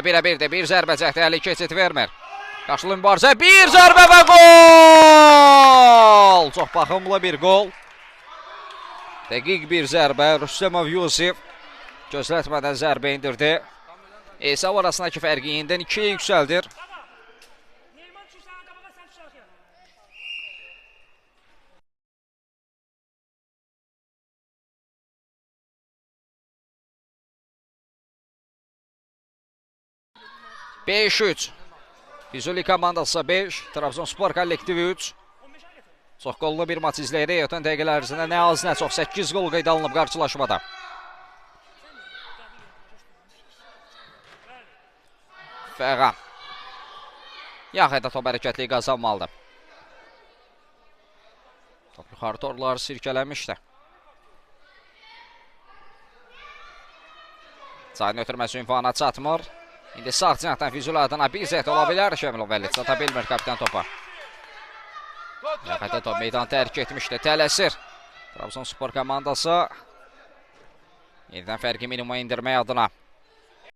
Birə birdir. Bir zərbə cəhdi Əli keçid vermir. Qarşılı mübarizə, bir zərbə və gol! Çox baxımlı bir qol. Dəqiq bir zərbə. Rüstəmov Yusif gözlətmədən zərbə indirdi. Hesab arasındakı fərqi yenidən 2-yə yüksəldir. Beş-üç. Füzuli komandası 5, Trabzonspor kollektivi 3. Çox qollu bir maç izləyirik. Ötən dəqiqələr ərzində nə az nə çox 8 qol qeydə alınıb qarşılaşmada. Fəğan. Yaxayda top hərəkətliyi qazanmalıdır. Top yuxarı torları sirkələmişdi. Cayın ötürməsi ünvana çatmır. İndi sağ cinahdan Füzuli adına bir zəhd ola bilər. Şəmilov Vəli çata bilmir kapitan topa. Yaxayda top meydanı tərk etmişdi. Tələsir. Trabzonspor komandası yenidən fərqi minimuma indirmək adına.